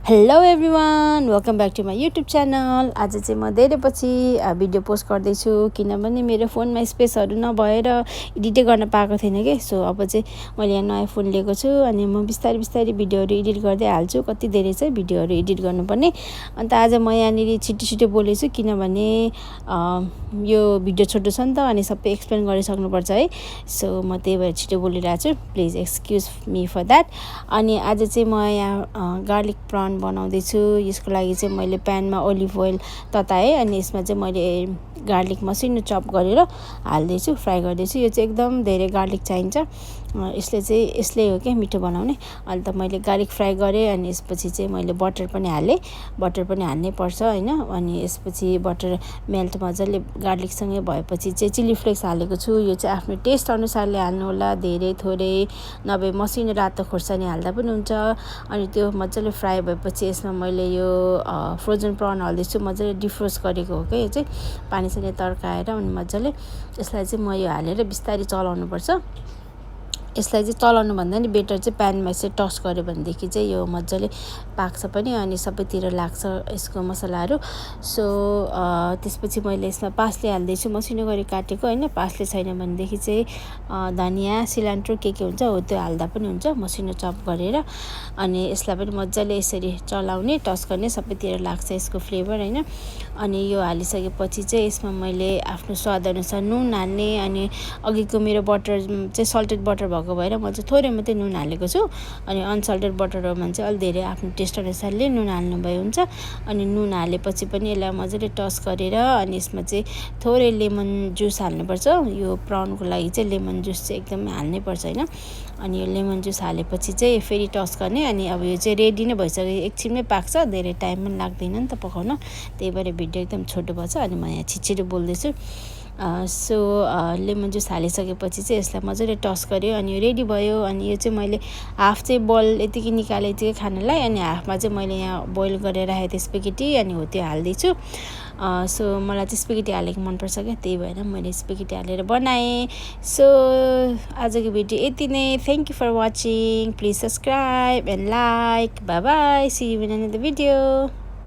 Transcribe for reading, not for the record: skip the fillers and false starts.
Hello everyone, welcome back to my YouTube channel. आज चाहिँ म धेरै पछि भिडियो पोस्ट गर्दैछु किनभने मेरो फोनमा स्पेसहरू नभएर एडिटै गर्न पाएको थिएन कि। सो अब चाहिँ मैले यहाँ नयाँ फोन लिएको छु अनि म बिस्तारै बिस्तारै भिडियोहरू एडिट गर्दै हाल्छु। कति धेरै चाहिँ भिडियोहरू एडिट गर्नुपर्ने। अन्त आज म यहाँनिर छिटो छिटो बोलेछु किनभने यो भिडियो छोटो छ नि त अनि सबै एक्सप्लेन गरिसक्नुपर्छ है। सो म त्यही भएर छिटो बोलिरहेको छु, please excuse me for that. अनि आज चाहिँ म यहाँ गार्लिक प्रन बनाउँदैछु। यसको लागि चाहिँ मैले प्यानमा ओलिभ ओइल तताएँ अनि यसमा चाहिँ मैले गार्लिक मसिनो चप गरेर हाल्दैछु, फ्राई गर्दैछु। यो चाहिँ एकदम धेरै गार्लिक चाहिन्छ, यसले हो क्या मिठो बनाउने। अन्त मैले गार्लिक फ्राई गरेँ अनि यसपछि चाहिँ मैले बटर पनि हालेँ। बटर पनि हाल्नै पर्छ होइन। अनि यसपछि बटर मेल्ट मजाले गार्लिकसँगै भएपछि चाहिँ चिली फ्लेक्स हालेको छु। यो चाहिँ आफ्नो टेस्ट अनुसारले हाल्नु होला, धेरै थोरै नभए मसिनो रातो खोर्सानी हाल्दा पनि हुन्छ। अनि त्यो मजाले फ्राई भएपछि यसमा मैले यो फ्रोजन प्रन हाल्दैछु। मजाले डिफ्रोस्ट गरेको हो क्या यो चाहिँ, पानीसँगै तर्काएर। अनि मजाले यसलाई चाहिँ म यो हालेर बिस्तारै चलाउनुपर्छ। यसलाई चाहिँ चलाउनु भन्दा नि बेटर चाहिँ प्यानमा यसरी टस गऱ्यो भनेदेखि चाहिँ यो मजाले पाक्छ पनि अनि सबैतिर लाग्छ यसको मसलाहरू। सो त्यसपछि मैले यसमा पार्सले हाल्दैछु, मसिनो गरी काटेको होइन। पार्सले छैन भनेदेखि चाहिँ धनियाँ सिलान्ट्रो के हुन्छ हो त्यो हाल्दा पनि हुन्छ, मसिनो चप गरेर। अनि यसलाई पनि मजाले यसरी चलाउने, टस गर्ने, सबैतिर लाग्छ यसको फ्लेभर होइन। अनि यो हालिसकेपछि चाहिँ यसमा मैले आफ्नो स्वादअनुसार नुन हाल्ने। अनि अघिको मेरो बटर चाहिँ सल्टेड बटर भएको भएर म चाहिँ थोरै मात्रै नुन हालेको छु। अनि अनसल्टेड बटर हो भने चाहिँ अलिक धेरै आफ्नो टेस्ट अनुसारले नुन हाल्नुभयो हुन्छ। अनि नुन हालेपछि पनि यसलाई मजाले टस गरेर अनि यसमा चाहिँ थोरै लेमन जुस हाल्नुपर्छ। यो प्राउनको लागि चाहिँ लेमन जुस चाहिँ एकदमै हाल्नै पर्छ होइन। अनि यो लेमन जुस हालेपछि चाहिँ फेरि टस गर्ने। अनि अब यो चाहिँ रेडी नै भइसक्यो, एकछिनमै पाक्छ, धेरै टाइम पनि लाग्दैन नि त पकाउन। त्यही भएर भिडियो एकदम छोटो भएछ अनि म यहाँ छिटो बोल्दैछु। सो लेमन जुस हालिसकेपछि चाहिँ यसलाई मजाले टस गऱ्यो अनि यो रेडी भयो। अनि यो चाहिँ मैले हाफ चाहिँ बोइल यतिकै निकालेँ यतिकै खानलाई, अनि हाफमा चाहिँ मैले यहाँ बोइल गरेर राखेको थिएँ स्पेगेटी, अनि हो त्यो हाल्दैछु। सो मलाई चाहिँ स्पेगेटी हालेको मनपर्छ क्या, त्यही भएर मैले स्पेगेटी हालेर बनाएँ। सो आजको भिडियो यति नै। Thank you for watching, please subscribe and like. Bye bye, see you in another video.